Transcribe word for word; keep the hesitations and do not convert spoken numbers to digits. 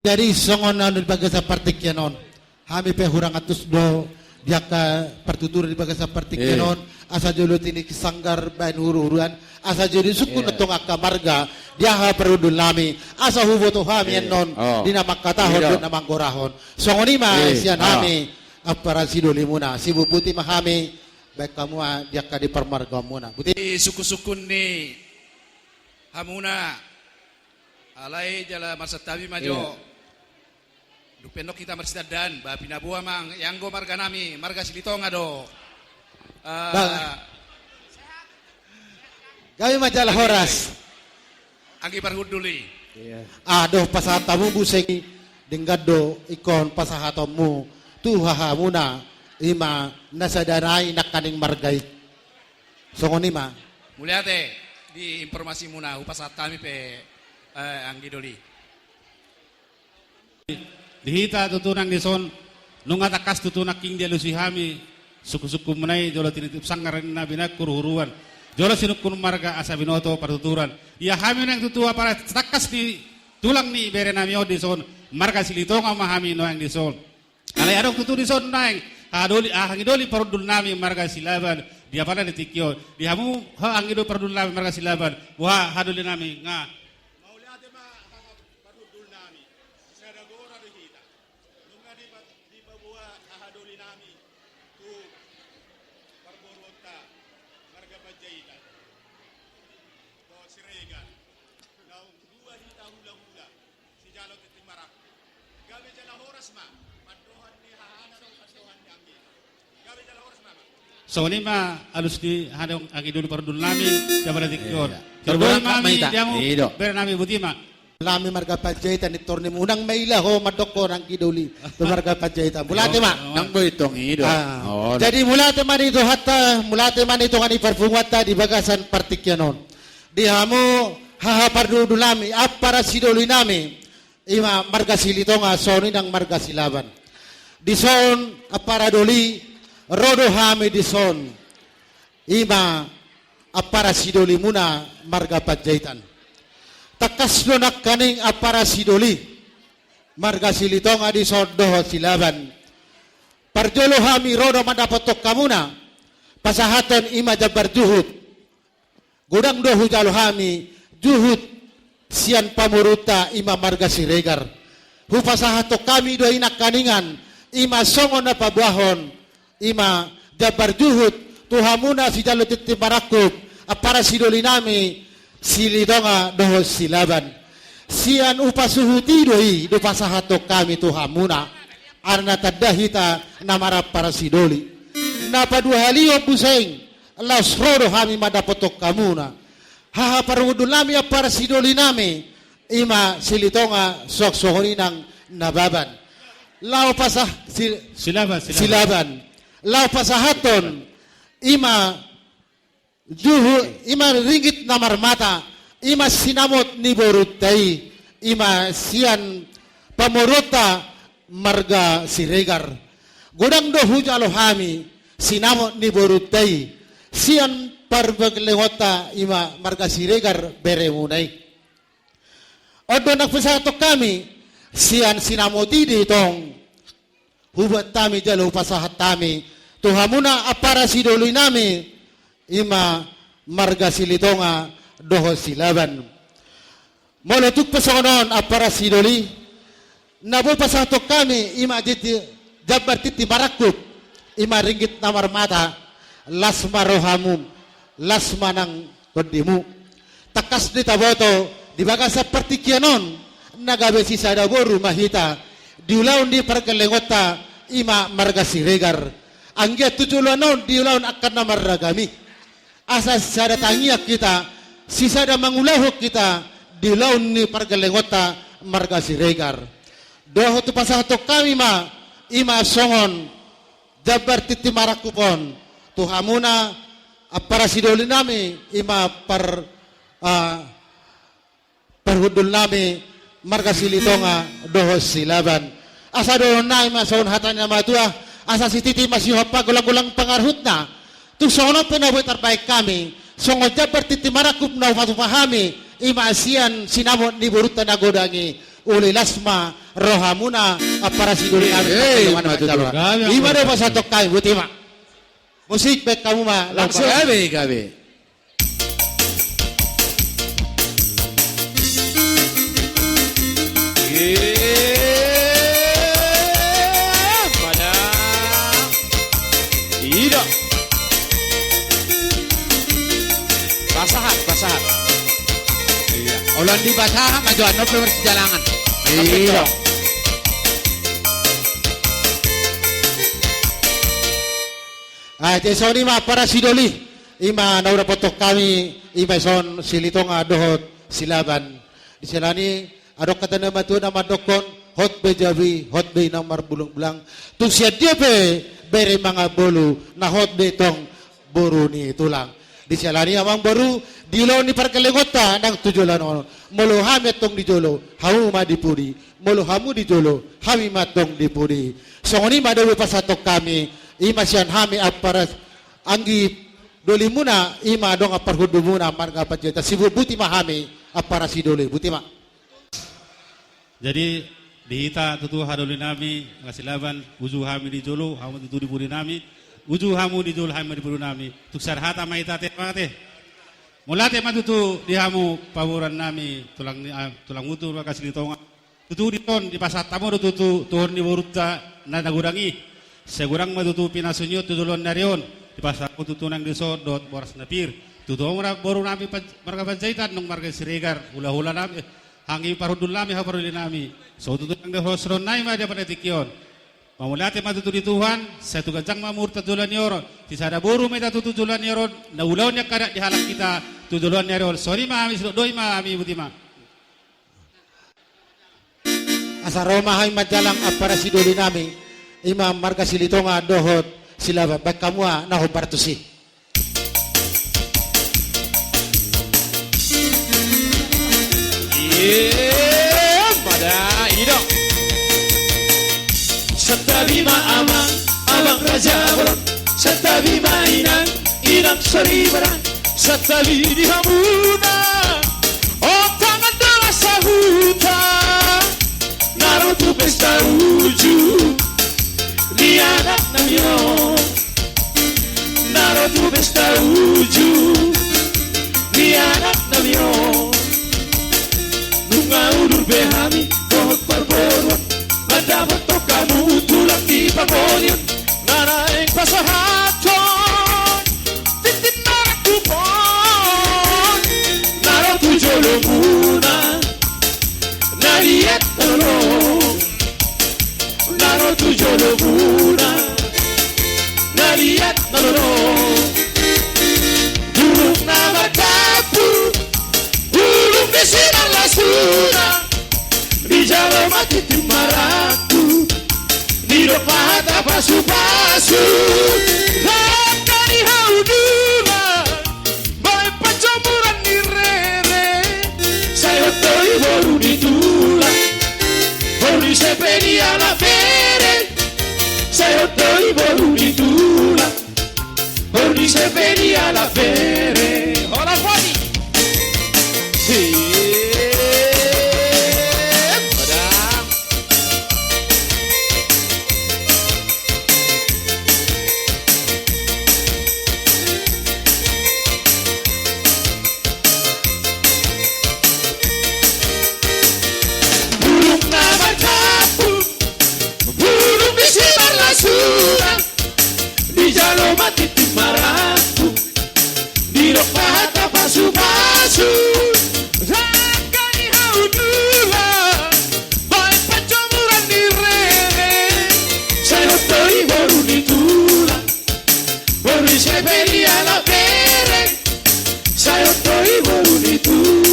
Jadi songon na di bagasan partingkian on, hami pe hurang antusias do di angka partuturan di bagasan partingkian on, asa jolo tiniti sanggar bahen huruhuruan, asa jolo disungkun antong angka marga di haha parhundul nami, asa huboto hami annon di na mangkatahon dohot na manggorahon. Songon i ma sian hami, ampara sidolimuna, sibubuti ma hami, bahen hamu di angka di parmargaonmuna. Buti. Di sungkunsungkun ni hamuna, alai jala marsantabi ma jo. Dung pe annon hita marsitandaan, ba pinaboa ma ianggo marga nami, marga Silitonga do. Ah, gabe ma jala horas. Anggi parhundul i. Adoh pasahat hamu muse i, denggan do ingkon pasahatonmu tu hahamuna, i ma na sada nai nangkaning marga i. Songon i ma. Mauliate di informasimuna, hupasahat hami pe, eh, anggi doli. Di hita tutu nang dison, nunga tangkas tutu nangkin dialusi hami sungkunsungkunmuna i, jolo tinitip sanggar na binahen huruhuruan, jolo sinungkun marga asa binoto partuturan. Ia hami nuaeng tutu ampara tangkas ni tulang ni bere nami on dison, marga Silitonga ma hami nuaeng dison. Alai adong tutu dison nuaeng haha doli, ah, anggi doli parhundul nami marga Silaban, di apala di tingki on. Di hamu, ha, anggi doli parhundul nami marga Silaban, boha haha doli nami, nga. Mauliate ma haha parhundul nami, sada gora do hita. Nunga dipa-, dipaboa haha doli nami tu parboruonta marga Panjaitan dohot Siregar. Naung dua hita hulahula sijalo tintin marangkup. Gabe jala horas ma pandohan ni hahana dohot pandohan ni anggina. Songon i ma alus ni haha anggi doli parhundul nami di apala di tingki on. Iya. Terima kasih ma hami hita. Di hamu, bere nami, buti ma. Nami marga Panjaitan, di tor ni unang maila ho mandok ho anggi doli tu marga Panjaitan. Mauliate ma. Nang boi tong i do. Ah. Oh, jadi mauliate ma di Tuhanta, mauliate ma di tonga ni parpunguanta di bagasan partingkian on. Di hamu haha parhundul nami, ampara sidoli nami, i ma marga Silitonga, songon i nang marga Silaban. Dison ampara doli, ro do hami dison, i ma ampara sidolimuna marga Panjaitan. Tangkas do nangkaning ampara sidoli marga Silitonga dison dohot Silaban. Parjolo hami ro do mandapothon hamuna, pasahathon i ma jambar juhut. Godang do hujalo hami juhut sian pamurunta, i ma marga Siregar. Hupasahathon hami do i nangkaningan, i ma songon na paboahon, i ma jambar juhut tu hamuna sijalo tintin marangkup, ampara sidoli nami Silitonga dohot Silaban. Sian hupasuhut i do i, do pasahathon hami tu hamuna. Ala na tanda hita na marampara sidoli. Na paduahalihon muse i, laos ro do hami mandapothon hamuna. Haha parhundul nami, ampara sidoli nami, i ma Silitonga, songon i nang Nababan. Laho pasah-, si-, Silaban, Silaban. Silaban. Laho pasahathon i ma juhut, i ma ringgit na marmata, i ma sinamot ni borunta i, i ma sian pamurunta marga Siregar. Godang do hujalo hami sinamot ni borunta i sian pargellengonta, i ma marga Siregar beremuna i. On do na hupasahathon hami, sian sinamot i do tong hubuat hami jala hupasahat hami tu hamuna ampara sidoli nami, i ma marga Silitonga dohot Silaban. Molo tung pe songon on ampara sidoli, na boi pasahathon hami, i ma tintin, jambar tintin marangkup, i ma ringgit na marmata, las ma rohamu, las ma nang tondimu. Tangkas do taboto di bagasan partingkian on, na gabe sisada boru ma hita di ulaon ni pargellengonta, i ma marga Siregar. Anggiat tu joloan on di ulaon angka na marragam i, asa sisada tangiang hita, sisada mangulahon hita di ulaon ni pargellengonta marga Siregar. Dohot hupasahathon hami ma, i ma songon jambar tintin marangkup on tu hamuna ampara sidoli nami, i ma par-, ah, parhundul nami marga Silitonga dohot Silaban. Asa dohonon nami ma songon hata ni na matua, asa sititi ma sihompar, golanggolang pangarahutna. Tung songon on pe na boi tarbahen hami, songon jambar tintin marangkup na hupatupa hami, i ma sian sinamot ni borunta na godang i, uli las ma rohamuna, ampara sidoli nami. Eh, eh, ima tutu. Ima do pasahaton hami, botima. Musik, baen hamu ma. Langsung. Gabe, gabe. Eh, pada. Ida. Pasahat, pasahat. Iya. Olo, andi pasahat, maju anu pe marsijalangan. Iya. Ah, jadi songon i ma ampara sidoli. Ima na hudapothon hami, ima dison Silitonga dohot Silaban. Di siala ni i, adong hata ni natuatua na mandokkon, hot be jabu i, hot be inang marbulangbulang. Tung sian dia pe bere mangan bolu, na hot be tong boru ni tulang. Di siala ni i, amang boru, di ulaon ni pargellengonta nang tu joloan on, molo hami antong di jolo, hamu ma di pudi. Molo hamu di jolo, hami ma antong di pudi. Songon i ma dope pasahaton hami, ima sian hami ampara anggi dolimuna, ima dongan parhundulmuna marga Panjaitan. Siboan botima hami ampara sidoli, botima. Jadi, di hita tutu haha doli nami, angka Silaban, uju hami di jolo, hamu tutu di pudi nami, uju hamu di jolo, hami ma di pudi nami. Tung sahata ma hita, ate, ate. Mauliate ma tutu di hamu pamoruon nami, tulang ni, ah, tulang utur, angka Silitonga. Tutu dison dipasahat hamu do tutu tuhor ni borunta na godang i. Sai godang ma tutu pinasuna i tu joloan ni ari on. Dipasahat hamu tutu nang dison dohot boras na pir. Tutu hamu ra boru nami Pan-, marga Panjaitan nang marga Siregar, hulahula nami, eh, anggi parhundul nami, haha parhundul nami. So tutu nang dison, songon i ma di apala tingki on. Mauliate ma tutu di Tuhan, sai tu ganjang ma umurta tu joloan ni ari on. Sisada boru ma hita tutu tu joloan ni ari on, na ulaon ni angka adat di halak hita tu joloan ni ari on. Songon i ma hami, sidok doi ma hami, botima. Asa ro ma hami manjalang ampara sidoli nami, ima marga Silitonga dohot Silaban, baen hamu ma na hombar tusi. Iye, pada, ido. Santabi ma amang, amang raja bolon. Santabi ma inang, inang soripada. Santabi di hamuna, ontangan dala sahuta, na ro tu pesta uju ni anak nami on. Na ro tu pesta uju ni anak nami on. Nunga udur be hami dohot parboruon, mandapothon hamu tulang ni pangolian. Na naeng pasahathon tintin marangkup on, na ro tu jolomuna, na liat na lolo, na ro tu jolomuna, na liat na lolo. Bulung na mardampur, bulung disi marlasuna, dijalo ma tintin marangkup, didok ma hata pasupasu. Angka ni hau dula, baen panjomuran ni rere. Sai hot do i boru ni tulang, boru ni Sepe ni anak bere. Sai hot do i boru ni tulang, boru ni Sepe ni anak bere. Hola poni. Hei, pada. Bulung na mardampur, bulung disi marlasuna, dijalo ma tintin marangkup, didok ma hata pasupasu. Angka ni hau dula, baen panjomuran ni rere. Sai hot do i boru ni tulang, boru ni Sepe ni anak bere. Sai hot do i boru ni tulang.